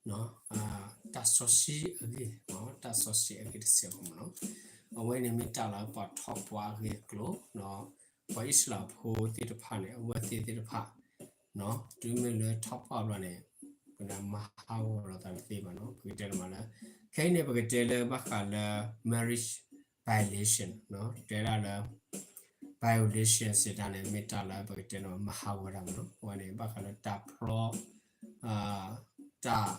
တၢ်စီဆှံအဂ့ၢ်, တၢ်စီဆှံအဂ့ၢ်တစဲးဖိမ့ၢ်နီၤ. အဝဲန့ၣ်မ့ၢ်တၢ်လၢပှၤထီၣ်ပှၢ်အဂ့ၢ်အကျိၤ, ပှၤအံၣ်စရ့လးဖိသ့ၣ်တဖၣ်န့ၣ် အဝဲသ့ၣ်သ့ၣ်တဖၣ် တုၤမ့ၢ်လၢထီၣ်ပှၢ်ဘျီန့ၣ် ပမၤဟးဂီၤလိာ်သးတသ့ဘၣ်နီၤ. ပကတဲတမးလၢ ခဲအံၤန့ၣ် ပကတဲလၢဘၣ်ဃးလၢ marriage violation တဲဒၣ်လၢ violation စံးတၢ်န့ၣ် မ့ၢ်တၢ်လၢပကတဲန့ၣ် မၤဟးဂီၤတၢ်မ့ၢ်နီၤ. အဝဲန့ၣ် ဘၣ်ဃးလၢတၢ်ဖျီ တၢ်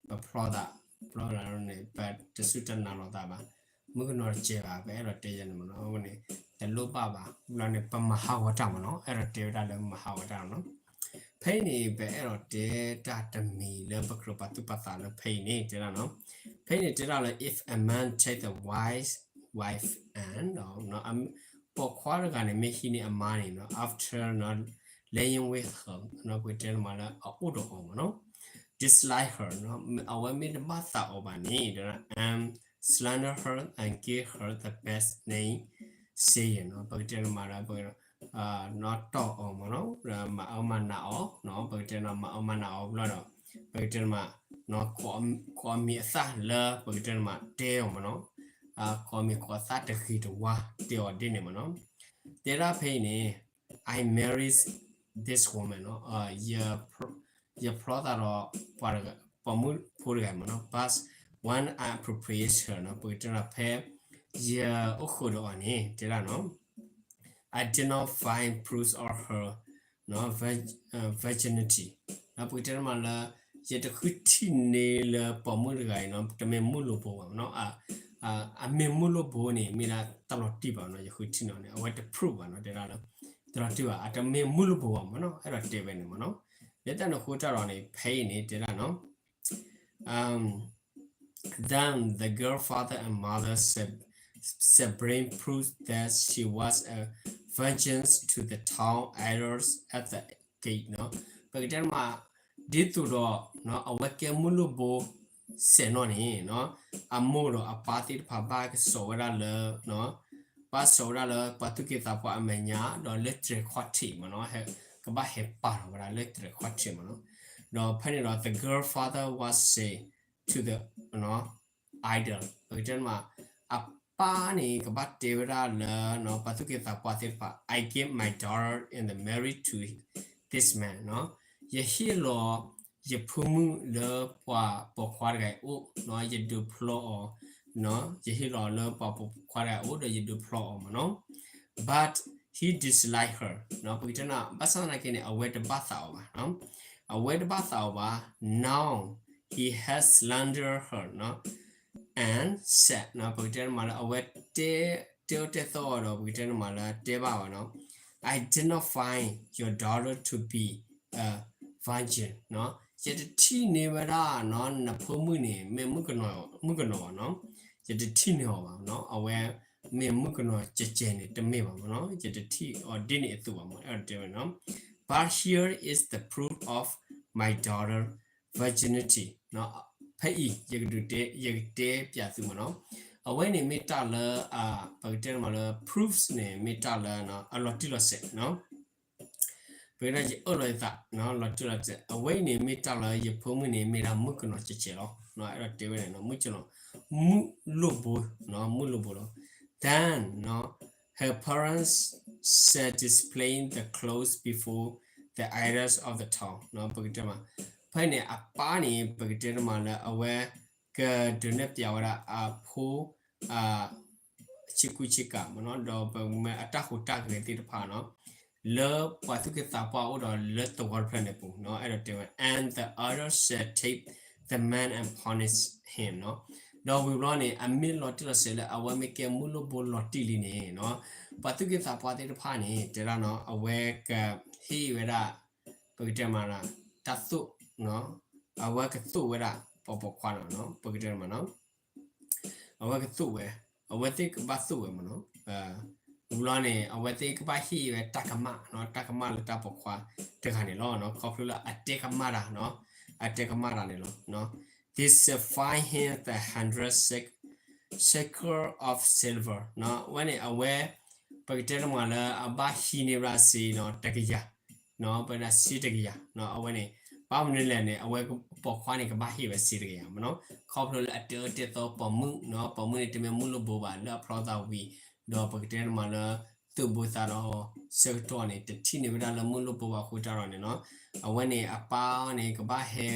ပဖျီသး, ဖျီသးန့ၣ် ပတစူၢ်တနာ်လိာ်သးဘၣ်, မုၣ်ကနီၤတစဲးဘၣ် ပအဲၣ်ဒိးတဲယဲန့ၣ်မ့ၢ်နီၤ. အဝဲန့ၣ် တလိၣ်ဘၣ်ဘၣ်, ဘျီန့ၣ် ပမၤဟးဂီၤတၢ်မ့ၢ်နီၤ, အဲၣ်ဒိးတဲဝဲဒၣ်လၢမၤဟးဂီၤတၢ်နီၤ. ဖဲအံၤန့ၣ် ပအဲၣ်ဒိးတဲတၢ်တမံၤလၢပကြၢးပာ်သူၣ်ပာ်သးလၢဖဲအံၤန့ၣ် တဲဒၣ်နီၤ. ဖဲအံၤန့ၣ် တဲဒၣ်လၢ if a man take the wife, wife and ပိာ်ခွါတဂၤန့ၣ် မ့ၢ်ဟံးန့ၢ်အမါန့ၣ်နီၤ after laying with her ပကတဲန့ၣ်မးလၢအအိၣ်ဒီးအီၤမ့ၢ်နီၤ dislike her အဝဲမ့ၢ်တဘၣ်သးအီၤဘၣ်န့ၣ် and slander her and give her the bad name saying ပကတဲန့ၣ်မးလၢ တီၢ်အီၤမ့ၢ်နီၤ, မၤအၢမၤနးအီၤ, ပကတဲန့ၣ်မၤအၢမၤနးအီၤဘျီဒီး ပကတဲန့ၣ်မး ကိးအမံၤအသၣ်လၢ ပကတဲန့ၣ်မး တဲအီၤမ့ၢ်နီၤ, ကိးမံၤကိးသၣ်တဂ့ၤတဝါ တဲအီၤဒ်န့ၣ်မ့ၢ်နီၤ. တဲဒၣ်ဖဲအံၤန့ၣ် I married this woman နီၤ, ယဖျီသးဒီး ပိာ်မုၣ်ဖိတဂၤမ့ၢ်နီၤ, but when I approached her နီၤ, ပကတဲန့ၣ်ဖဲ ယအိၣ်ဃုာ်ဒီးအီၤန့ၣ် တဲဒၣ်နီၤ I did not find proof of her virginity နီၤ, ပကတဲန့ၣ်မးလၢ ယတဃုထံၣ်န့ၢ်လၢပိာ်မုၣ်တဂၤအံၤနီၤ တမ့ၢ်မုၣ်လိၣ်ဘိဘၣ်နီၤ, အမ့ၢ်မုၣ်လိၣ်ဘိန့ၣ် မ့ၢ်ဒၣ်တၢ်လီၤတံၢ်ဘၣ်နီၤ, ယဃုထံၣ်န့ၢ်အီၤန့ၣ် အဝဲတ proof ဘၣ်နီၤ, တဲဒၣ်လၢ တလီၤတံၢ်ဘၣ် အတမ့ၢ်မုၣ်လိၣ်ဘိဘၣ်မ့ၢ်နီၤ, အဲၣ်ဒိးတဲဝဲန့ၣ်မ့ၢ်နီၤ. လၢတၢ်န့ၣ်အဃိတၢ်ဒီးန့ၣ် ဖဲအံၤန့ၣ် တဲဒၣ်နီၤ Then the girl father and mother said, said bring proof that she was a virgin to the town elders at the gate နီၤ, ပကတဲမး ဒ်သိးဒီး အဝဲကဲမုၣ်လိၣ်ဘိစဲးနီၣ်န့ၣ် အမိၢ်ဒီးအပၢ်သ့ၣ်တဖၣ်ဘၣ်ကစိာ်ဝဲဒၣ်လၢ ဘၣ်စိာ်ဝဲဒၣ်လၢပှၤသူၣ်က့သးပှၢ်အမဲာ်ညါ ဒီးလၢတြဲၤခီၣ်ထံးမ့ၢ်နီၤ, ကဘၣ်ဟဲပာ်လီၤဝဲဒၣ်လၢတြဲၤခီၣ်ထံးမ့ၢ်နီၤ. ဒီးဖဲန့ၣ်ဒီး the girl father was say to the elder ပကတဲမး အပၢ်န့ၣ် ကဘၣ်တဲဝဲဒၣ်လၢ ပှၤသူၣ်က့သးပှၢ်သ့ၣ်တဖၣ် I gave my daughter in the marriage to this man နီၤ, ယဟ့ၣ်လီၤယဖိမုၣ်လၢပှၤပိာ်ခွါတဂၤအံၤအအိၣ်, ယဒုးဖျီအီၤ, ယဟ့ၣ်လီၤလၢပှၤပိာ်ခွါတဂၤအံၤအအိၣ် ဒီးယဒုးဖျီအီၤမ့ၢ်နီၤ. But he disliked her ပကတဲန့ၣ် ဘၣ်ဆၣ်သနာ်က့န့ၣ် အဝဲတဘၣ်သးအီၤဘၣ်, အဝဲတဘၣ်သးအီၤဘၣ်. Now he has slandered her and said ပကတဲန့ၣ်မးလၢ အဝဲတဲ တဲအၢတဲသီအီၤဒီး ပကတဲန့ၣ်မးလၢတဲဘၣ်အီၤနီၤ, I did not find your daughter to be a virgin ယတထံၣ်န့ၢ်ဝဲဒၣ် နဖိမုၣ်န့ၣ် မ့ၢ်မုၣ်ကနီၤ မုၣ်ကနီၤဘၣ်နီၤ, ယတထံၣ်န့ၢ်အီၤဘၣ်နီၤ, အဝဲမ့ၢ်မုၣ်ကနီၤကဲးကဲးန့ၣ် တမ့ၢ်ဘၣ်မ့ၢ်နီၤ, ယတထံၣ်အီၤဒ်န့ၣ်အသိးဘၣ်မ့ၢ် အဲၣ်ဒိးတဲဝဲနီၤ. But here is the proof of my daughter virginity ဖဲအံၤ ယကဒုးတဲ ယကတဲပၠးသုမ့ၢ်နီၤ. အဝဲန့ၣ်မ့ၢ်တၢ်လၢ ပကတဲန့ၣ်မးလၢ proofs န့ၣ် မ့ၢ်တၢ်လၢ အလီၤတံၢ်လီၤဆဲးနီၤ, ပကတဲယအၢၣ်လီၤယသး လီၤတံၢ်လီၤဆဲး, အဝဲအံၤန့ၣ် မ့ၢ်တၢ်လၢယဖိမုၣ်န့ၣ် မ့ၢ်ဒၣ်မုၣ်ကနီၤကဲးကဲးလီၤ, အဲၣ်ဒိးတဲဝဲန့ၣ် မုၣ်ကနီၤ မုၣ်လိၣ်ဘိ မုၣ်လိၣ်ဘိလီၤ. Then her parents said displaying the clothes before the elders of the town ပကတဲမး ဖဲန့ၣ် အပၢ်န့ၣ် ပကတဲတမးလၢ အဝဲကဒုးနဲၣ်ပၠးဝဲဒၣ်အဖိ ဆ့ကူဆ့ကၤမ့ၢ်နီၤ, ဒီးပမ့ၢ်အတၢ်ဟူးတၢ်ဂဲၤသ့ၣ်တဖၣ်နီၤ, လၢပှၤသူၣ်က့သးပှၢ်အိၣ်ဒီးလၢသဝီတဖျၢၣ်န့ၣ်ပူၤနီၤ, အဲၣ်ဒိးတဲဝဲ and the elders said take the man and punish him နီၤ, ဒီးဝံၤဘျီန့ၣ် အမ့ၢ်လီၤတံၢ်လီၤဆဲးလၢအဝဲမ့ၢ်ကဲမုၣ်လိၣ်ဘိလီၤတံၢ်လံန့ၣ်နီၤ, ပှၤသူၣ်က့သးပှၢ်သ့ၣ်တဖၣ်န့ၣ် တဲဒၣ်နီၤ အဝဲကဟ့ၣ်ဝဲဒၣ် ပကတဲမးနီၤ တၢ်သိၣ် အဝဲကသိၣ်ဝဲဒၣ် ပှၤပိာ်ခွါနီၤ ပကတဲမးနီၤ အဝဲကသိၣ်ဝဲ အဝဲသ့ၣ်ကဘၣ်သိၣ်ဝဲမ့ၢ်နီၤ, ဝံၤဘျီန့ၣ် အဝဲသ့ၣ်ကဘၣ်ဟ့ၣ်ဝဲတၢ်ကမၣ်နီၤ, တၢ်ကမၣ်လၢတၢ်ပိာ်ခွါတဂၤန့ၣ်လီၤ, ခီဖျိလၢအတဲကမၣ်တၢ်နီၤ, အတဲကမၣ်တၢ်န့ၣ်လီၤ, they shall fine him the hundred shekel of silver နီၤ, အဝဲန့ၣ် အဝဲ ပကတဲတမးလၢအဘၣ်ဟံးန့ၢ်ဘၣ်စ့နီၤ တကယၤ ပဒၣ်စ့တကယၤ အဝဲန့ၣ် ဘၣ်မနုၤလဲၣ်န့ၣ် အဝဲပိာ်ခွါန့ၣ် ကဘၣ်ဟ့ၣ်ဝဲစ့တကယၤမ့ၢ်နီၤ, ခီဖျိလၢအတၢ်အၢတၢ်သီပိာ်မုၣ်နီၤ, ပိာ်မုၣ်န့ၣ် တမ့ၢ်မုၣ်လိၣ်ဘိဘၣ် လၢအဖျီသးဝံၤ, ဒီးပကတဲန့ၣ်မးလၢ သူၣ်ဘိသးဒီးဆၢကတီၢ်န့ၣ် တထံၣ်န့ၢ်ဝဲဒၣ်လၢမုၣ်လိၣ်ဘိဘၣ်အဃိတၢ်ဒီးန့ၣ်နီၤ, အဝဲန့ၣ်အပၢ်န့ၣ် ကဘၣ်ဟဲ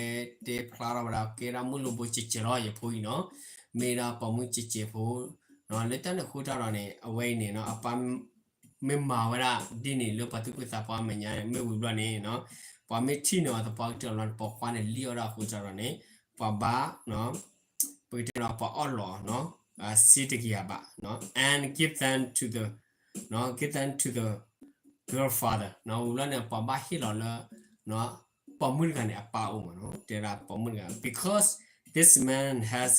တဲဖျါထီၣ်ဝဲဒၣ် ကဲဒၣ်မုၣ်လိၣ်ဘိကဲးကဲးလီၤ ယဖိအံၤနီၤ, မ့ၢ်ဒၣ်ပိာ်မုၣ်ကဲးကဲးဖိ, လၢတၢ်န့ၣ်အဃိတၢ်ဒီးန့ၣ် အဝဲအံၤန့ၣ်နီၤ အပၢ် မ့ၢ်မၤဝဲဒၣ်ဒ်န့ၣ်လၢပှၤသူၣ်က့သးပှၢ်အမဲာ်ညါန့ၣ် မ့ၢ်ဝံၤဘျီန့ၣ်နီၤ, ပှၤမ့ၢ်ထံၣ်န့ၢ်အီၤသပှၢ်ကတၢၢ်လီၤန့ၣ် ပိာ်ခွါန့ၣ်လံၣ်အီၣ်ဒၣ်အဃိတၢ်ဒီးန့ၣ် ပှၤဘၣ် ပကတဲဒီးပှၤအီၣ်လီၤနီၤ, စ့တကယၤဘၣ်နီၤ, and give them to the, နီၤ, give them to the girl father နီၤ, ဝံၤဘျီန့ၣ် ပှၤဘၣ်ဟ့ၣ်လီၤလၢ ပိာ်မုၣ်တဂၤန့ၣ်အပၢ်အိၣ်မးနီၤ, တဲဒၣ်ပိာ်မုၣ်တဂၤ because this man has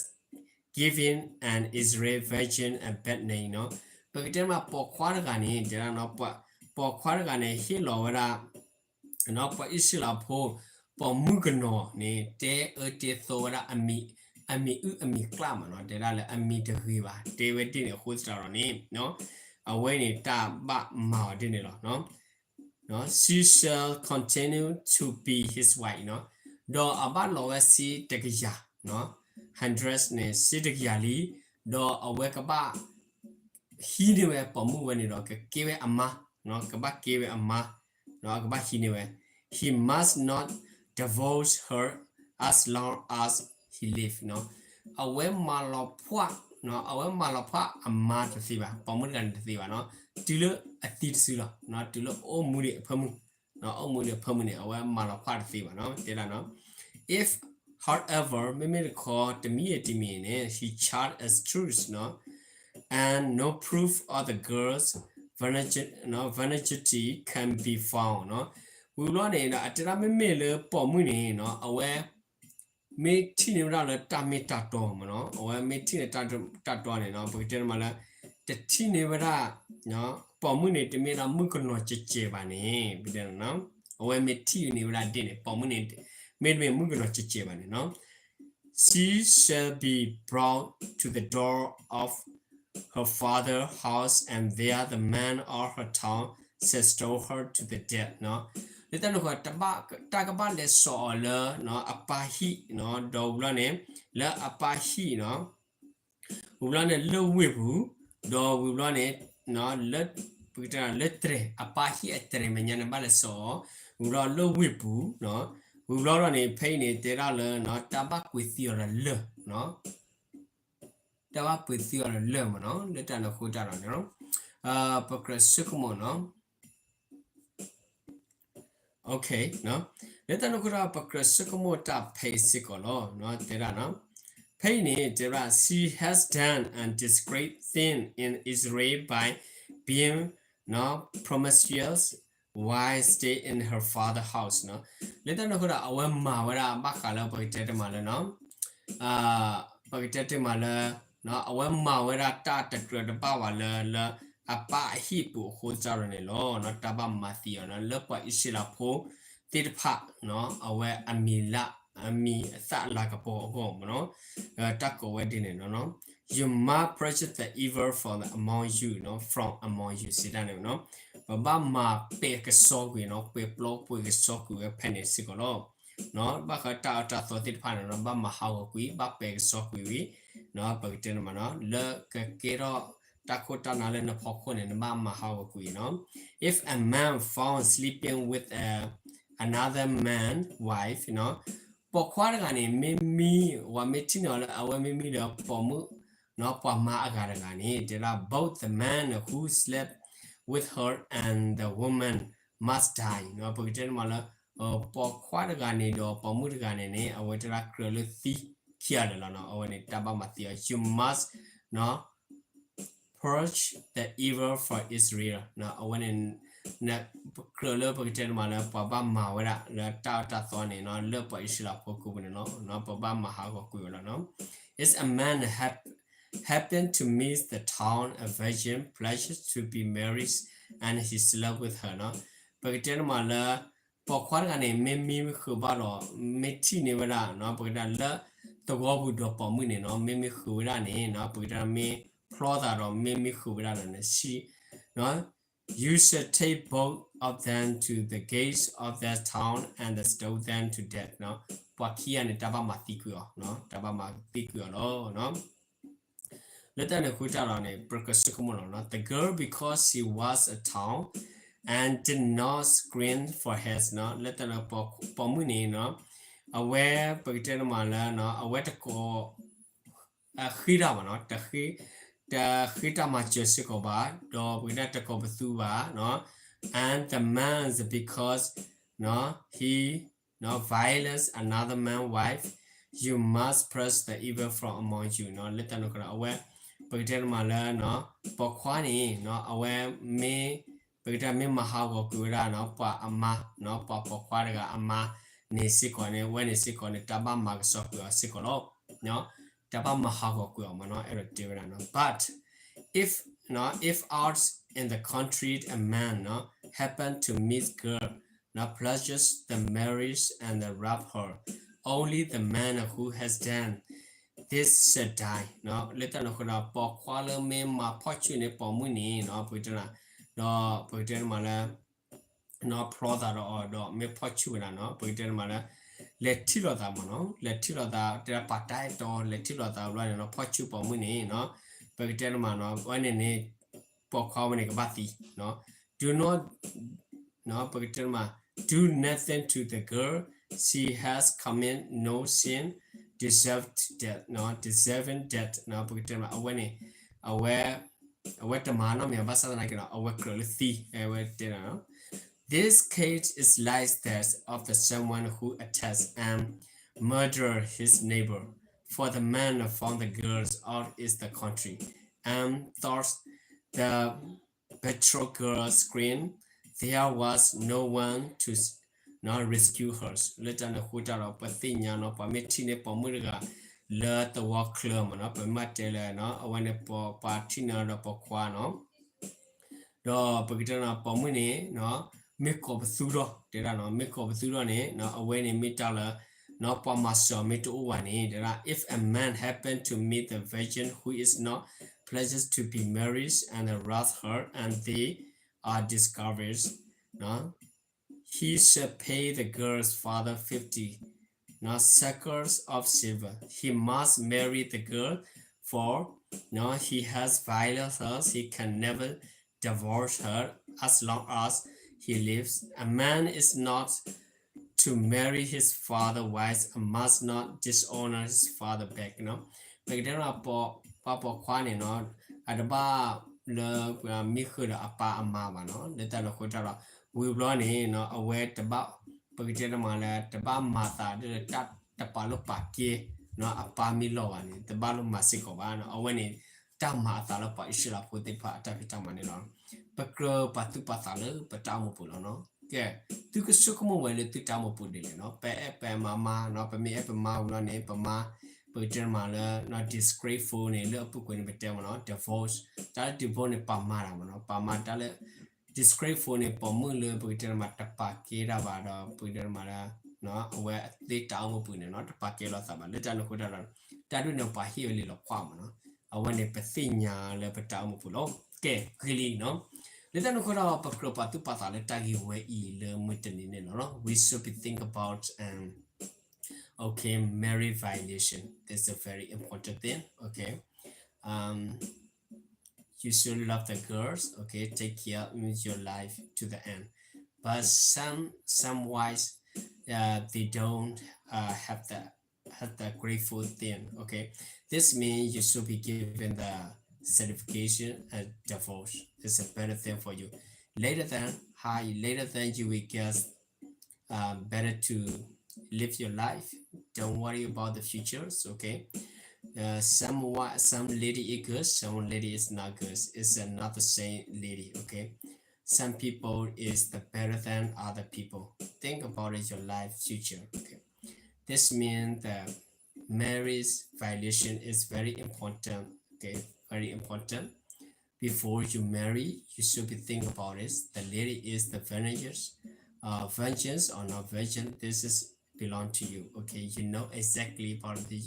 given an Israel virgin a bad name နီၤ, ပကတဲမးပိာ်ခွါတဂၤန့ၣ် တဲဒၣ်နီၤ, ပိာ်ခွါတဂၤန့ၣ် ဟ့ၣ်လီၤဝဲဒၣ် ပှၤအံၣ်စရ့လးဖိ ပိာ်မုၣ်ကနီၤန့ၣ် တဲအၢတဲသီဝဲဒၣ် အမံၤအုၣ်အမံၤကျၣ်မးနီၤ, တဲဒၣ်လၢအမံၤတဂ့ၤဘၣ် တဲဝဲဒ်န့ၣ်အဃိသတးဒီးန့ၣ် အဝဲန့ၣ်တၢ်ဘၣ်မၤအီၤဒ်န့ၣ်လီၤ. She shall continue to be his wife နီၤ, ဒီးအဘၣ်လီၤဝဲစ့တကယၤ hundred န့ၣ် စ့တကယၤလံ, ဒီးအဝဲကဘၣ် ဟံးန့ၢ်ဝဲပိာ်မုၣ်ဝဲန့ၣ်ဒီး ကကဲဝဲအမါ, ကဘၣ်ကဲဝဲအမါ, ကဘၣ်ဟံးန့ၢ်ဝဲ, he must not divorce her as long as he live နီၤ, အဝဲမၤလီၤဖှၣ်, အဝဲမၤလီၤဖှၣ်အမါတသ့ဘၣ်, ပိာ်မုၣ်တဂၤန့ၣ်တသ့ဘၣ်နီၤ, တုၤလၢအသံတစုလီၤ, တုၤလၢအိၣ်မူဒံးအဖၢမုၢ်, အိၣ်မူဒံးအဖၢမုၢ်န့ၣ် အဝဲမၤလီၤဖှၣ်တသ့ဘၣ်နီၤ, တဲဒၣ်နီၤ, if, however မ့မ့ၢ်တခီ တမံၤတမံၤန့ၣ် he charge as truth နီၤ, and no proof of the girl's virginity can be found နီၤ, ဝံၤဘျီန့ၣ်ဒီး အတဲဒၣ်မ့မ့ၢ်လၢပိာ်မုၣ်န့ၣ်နီၤ အဝဲ မ့ၢ်ထံၣ်န့ၢ်ဝဲဒၣ်လၢတၢ်မ့ၢ်တၢ်တီမ့ၢ်နီၤ, အဝဲမ့ၢ်ထံၣ်န့ၢ်တၢ်တီန့ၣ်နီၤ ပကတဲန့ၣ်မးလၢ တထံၣ်န့ၢ်ဝဲဒၣ် ပိာ်မုၣ်န့ၣ် တမ့ၢ်ဒၣ်မုၣ်ကနီၤကဲးကဲးဘၣ်န့ၣ် ပတဲန့ၣ်နီၤ, အဝဲမ့ၢ်ထံၣ်န့ၢ်ဝဲဒၣ်ဒ်န့ၣ် ပိာ်မုၣ်န့ၣ် မ့တမ့ၢ်မုၣ်ကနီၤကဲးကဲးဘၣ်န့ၣ်နီၤ she shall be brought to the door of her father house and there the man of her town shall stone her to the death နီၤ, လၢတၢ်န့ၣ်အဃိ တၢ်ကဘၣ်လဲၤစိာ်အီၤလၢ အပၢ်ဟံၣ်နီၤ, ဒီးဝံၤဘျီန့ၣ် လၢအပၢ်ဟံၣ်နီၤ ဝံၤဘျီန့ၣ် လၢဝ့ၢ်ပူၤ, ဒီးဝံၤဘျီန့ၣ် လၢ ပကတဲလၢတြဲၤ အပၢ်ဟံၣ်အတြဲၤမဲာ်ညါန့ၣ် ဘၣ်လဲၤစိာ်အီၤ, ဝံၤဘျီလၢဝ့ၢ်ပူၤ, ဝံၤဘျီဒီးန့ၣ် ဖဲအံၤန့ၣ် တဲဒၣ်လၢ တၢ်ဘၣ်ကွံာ်သံအီၤဒီးလၢၢ်, တၢ်ဘၣ်ကွံာ်သံအီၤဒီးလၢၢ်မ့ၢ်နီၤ, လၢတၢ်န့ၣ်အဃိတၢ်ဒီးန့ၣ် ပကြၢးဆိကမိၣ်နီၤ လၢတၢ်န့ၣ်အဃိဒီး ပကြၢးဆိကမိၣ်တၢ်ဖဲအံၤစ့ၢ်ကီးလီၤ, တဲဒၣ်နီၤ, ဖဲအံၤန့ၣ် တဲဒၣ် she has done a disgrace thing in Israel by being promiscuous while stay in her father house နီၤ, လၢတၢ်န့ၣ်အဃိဒီး အဝဲမၤဝဲဒၣ်ဘၣ်ဃးလၢပကတဲတမးလၢနီၤ ပကတဲတမးလၢ အဝဲမၤဝဲဒၣ်တၢ်တကြၢးတဘၣ်ဝဲလၢ လၢအပၢ်အဟံၣ်ပူၤအဃိသတးဒီးန့ၣ်လီၤ, တၢ်ဘၣ်မၤသံအီၤ လၢပှၤအံၣ်စရ့လးဖိသ့ၣ်တဖၣ် အဝဲအမံၤလၢ အမံၤအသၣ်လၤကပီၤအဂီၢ်မ့ၢ်နီၤ, တၢ်ကိးဝဲဒ်န့ၣ်နီၤ, You must purge the evil from among you, from among you စံးတၢ်န့ၣ်နီၤ, ပဘၣ်မၤပဲာ်ကစီကွံာ်နီၤ, ပဲာ်ပျီပှဲၤကစီကွံာ်ဝဲဖဲန့ၣ်စ့ၢ်ကီးလီၤ. ဘၣ်ဃးတၢ်အၢတၢ်သီသ့ၣ်တဖၣ်န့ၣ်နီၤ, ဘၣ်မၤဟးဂီၤကွံာ်, ဘၣ်ပဲာ်ကစီကွံာ်ဝံၤ, ပကတဲန့ၣ်မးနီၤ, လၢကကဲထီၣ်တၢ်ခိၣ်တၢ်နၢ်လၢနဖီခိၣ်န့ၣ် နဘၣ်မၤဟးဂီၤကွံာ်နီၤ. If a man found sleeping with a, another man wife, ပိာ်ခွါတဂၤန့ၣ် မ့မ့ၢ် ဝဲမ့ၢ်ထံၣ်န့ၢ်အီၤလၢအဝဲမ့မ့ၢ်ဒီးပိာ်မုၣ် ပှၤမါအဂၤတဂၤန့ၣ် တဲဒၣ် both the man who slept with her and the woman must die ပကတဲန့ၣ်မးလၢ ပိာ်ခွါတဂၤန့ၣ်ဒီးပိာ်မုၣ်တဂၤန့ၣ်န့ၣ် အဝဲတဲဒၣ်ကြၢးလၢသံခံဂၤလၢာ်လီၤနီၤ, အဝဲန့ၣ်တၢ်ဘၣ်မၤသံအီၤ you must purge the evil from Israel အဝဲန့ၣ် ကြၢးလၢပကတဲန့ၣ်မးလၢ ပှၤဘၣ်မၤဝဲဒၣ်လၢတၢ်အၢတၢ်သီန့ၣ်နီၤ, လၢပှၤအံၣ်စရ့လးဖိကိးပူၤန့ၣ်လီၤ, ပဘၣ်မၤဟးဂီၤကွံာ်ဝဲလီၤနီၤ. If a man hap-, happen to meet the town a virgin pledged to be married and he slept with her နီၤ, ပကတဲန့ၣ်မးလၢ ပိာ်ခွါတဂၤန့ၣ် မ့မ့ၢ်ဃုာ်ဘၣ်ဒီး မ့ၢ်ထံၣ်န့ၢ်ဝဲဒၣ်နီၤ, ပကတဲလၢသဝီပူၤဒီးပိာ်မုၣ်န့ၣ်နီၤ, မ့မ့ၢ်ဃုာ်ဝဲဒၣ်န့ၣ်နီၤ, ပကတဲမ့ၢ်ဖျီသးဒီး မ့မ့ၢ်ဃုာ်ဝဲဒၣ်ဒီးန့ၣ် ဆံ You shall take both of them to the gates of that town and stone them to death ပှၤခံဂၤန့ၣ် တၢ်ဘၣ်မၤသံကွံာ်အီၤ, တၢ်ဘၣ်မၤသံကွံာ်အီၤလီၤ. လၢတၢ်န့ၣ်အဃိတၢ်ဒီးန့ၣ် ပကြၢးဆိကမိၣ်လီၤ, the girl, because she was a town and did not scream for help လၢတၢ်န့ၣ် ပိာ်မုၣ်န့ၣ် အဝဲပကတဲန့ၣ်မးလၢ အဝဲတကိး ဃ့တၢ်ဘၣ်နီၤ, တဃ့တၢ်မၤစၢၤစ့ၢ်ကီးဘၣ်, ဒီးပကတဲတကိးပသူဘၣ်, and the man, because he violates another man's wife, you must purge the evil from among you လၢတၢ်န့ၣ်အဃိဒီး အဝဲ ပကတဲန့ၣ်မးလၢ ပိာ်ခွါန့ၣ် အဝဲမ့ၢ် ပကတဲမ့ၢ်မၤဟးဂီၤကွံာ်ဝဲဒၣ် ပှၤအမါ ပှၤပိာ်ခွါတဂၤအမါ န့ၣ်စ့ၢ်ကီးန့ၣ် အဝဲန့ၣ်စ့ၢ်ကီးန့ၣ် တၢ်ဘၣ်မၤကဆှီကွံာ်အီၤစ့ၢ်ကီးလီၤ. တၢ်ဘၣ်မၤဟးဂီၤကွံာ်အီၤမးနီၤ, အဲၣ်ဒိးတဲဝဲဒၣ်နီၤ, but if, if out in the country a man happened to meet girl, pleasures the marriage and rape her, only the man who has done this shall die လၢတၢ်န့ၣ်အဃိဒီး ပိာ်ခွါလၢမ့ၢ်မၤဖီၣ်ဆူၣ်န့ၢ်ပိာ်မုၣ်န့ၣ် ပကတဲ ဒီးပကတဲန့ၣ်မးလၢ ဖျီသးဒီးအီၤဒီးမ့ၢ်ဖီၣ်ဆူၣ်ဝဲဒၣ်နီၤ, ပကတဲန့ၣ်မးလၢ လဲၤထံၣ်လိာ်သးမးနီၤ, လဲၤထံၣ်လိာ်သး တဲပာ်တၢ်အဲၣ်တီ လဲၤထံၣ်လိာ်သးဘျီန့ၣ်နီၤ, ဖီၣ်ဆူၣ်ပိာ်မုၣ်န့ၣ်နီၤ, ပကတဲန့ၣ်မးနီၤ, အဝဲန့ၣ်န့ၣ် ပိာ်ခွါဝဲန့ၣ်ကဘၣ်သံ, do not ပကတဲမး do nothing to the girl, she has committed no sin deserving death, deserving death ပကတဲမး အဝဲန့ၣ် အဝဲ အဝဲတမၤနီတမံၤဘၣ်ဆၣ်သနာ်က့ဒီး အဝဲကြၢးလၢသံ အဝဲတဲဒၣ် This case is like that of the someone who attacks and murder his neighbor, for the man found the girls out in the country and thought the betrothed girl screamed. There was no one to rescue her. လၢတၢ်န့ၣ်အဃိတၢ်ဒီး ပသ့ၣ်ညါနီၤ ပှၤမ့ၢ်ထံၣ်န့ၢ်ပိာ်မုၣ်တဂၤ လၢသဝီချၢမးနီၤ, ပမ့ၢ်တဲလၢ အဝဲန့ၣ် ပှၤထံၣ်န့ၢ်ဒီးပိာ်ခွါနီၤ ဒီးပကတဲနီၤ ပိာ်မုၣ်န့ၣ် မ့ၢ်ကိးပသူထီၣ် တဲဒၣ်နီၤ မ့ၢ်ကိးပသူထီၣ်န့ၣ် အဝဲန့ၣ်မ့ၢ်တၢ်လၢ ပှၤမၤစၢၤမ့ၢ်တအိၣ်ဘၣ်န့ၣ် တဲဒၣ် if a man happen to meet a virgin who is not pledged to be married and rape her and they are discovered, he shall pay the girl's father fifty shekels of silver. He must marry the girl, for he has violated her. He can never divorce her as long as he lives. A man is not to marry his father's wife and must not dishonor his father back. ပကတဲလၢ ပှၤပိာ်ခွါန့ၣ်နီၤ အတဘၣ်လၢပှၤမံဃုာ်ဒီးအပၢ်အမါဘၣ်နီၤ လၢတၢ်န့ၣ်အဃိတၢ်ဒီး ဝံၤဘျီန့ၣ် အဝဲတဘၣ် ပကတဲတမးလၢ တဘၣ်မၤသးဒီးတၢ်တပာ်လီၤပာ်ကဲ အပၢ်မ့ၢ်လီၤဘၣ်န့ၣ် တဘၣ်လၢမၤစ့ၢ်ကီးဘၣ်နီၤ အဝဲန့ၣ် တၢ်မၤအသးလၢပှၤအံၣ်စရ့လးဖိသ့ၣ်တဖၣ်အတၢ်ဖံးတၢ်မၤန့ၣ်လီၤ. ပကြၢးပာ်သူၣ်ပာ်သးလၢပတၢ်အိၣ်မူပူၤလီၤနီၤ. ကဲ သုကဆိကမိၣ်ဝဲလၢသုတၢ်အိၣ်မူပူၤဒ်လဲၣ်နီၤ ပအဲၣ်ပမၤမါနီၤ ပမ့ၢ်အဲၣ်ပမါဝံၤလီၤန့ၣ် ပမါ ပကတဲတမးလၢ disgraceful န့ၣ် လၢအပူၤကွံာ်န့ၣ် ပတဲမးနီၤ divorce တၢ်လၢ divorce န့ၣ် ပာ်မၤတၢ်မးနီၤ ပာ်မၤတၢ်လၢ disgraceful န့ၣ် ပိာ်မုၣ်လၢပကတဲတမး တပာ်ကဲတၢ်ဘၣ်ဒီး ပကတဲတမးလၢ အဝဲသ့ၣ်တၢ်အိၣ်မူပူၤန့ၣ်နီၤ တပာ်ကဲလိာ်သးဘၣ် လၢတၢ်န့ၣ်အဃိတၢ်ဒီး တၢ်ဒ်န့ၣ် ပှၤဟ့ၣ်ဝဲလံာ်လီၤကွၢ်မးနီၤ အဝဲန့ၣ် ပသ့ၣ်ညါလၢပတၢ်အိၣ်မူပူၤလီၤ. ကဲ ဂ့ၤလံနီၤ လၢတၢ်န့ၣ်အဃိဒီး ပကြၢးပာ်သူၣ်ပာ်သးလၢတၢ်ဂ့ၢ်ဝဲအံၤလၢမုၢ်တနံၤန့ၣ်လီၤနီၤ we should be think about and Okay, marriage violation. This is a very important thing. Okay. Um, you should love the girls. Okay, take care of your life to the end. But some some wives, uh, they don't uh, have the have the grateful thing. Okay, this means you should be given the certification and divorce. It's a better thing for you. Later than high, later than you will get um, better to live your life. Don't worry about the futures, okay? Uh, some wa- some lady is good, some lady is not good. It's not the same lady, okay? Some people is the better than other people. Think about it, your life future, okay? This means that marriage violation is very important, okay? Very important. Before you marry, you should be think about this. The lady is the vengeance, uh, vengeance or not vengeance. This is belong to you. Okay, you know exactly about the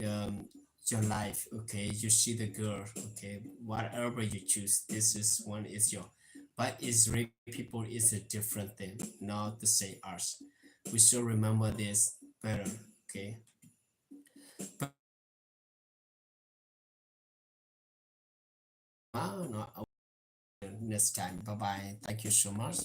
um, your life. Okay, you see the girl. Okay, whatever you choose, this is one is your. But Israeli people is a different thing, not the same as. We should remember this better, okay? Next time. Bye bye. Thank you so much.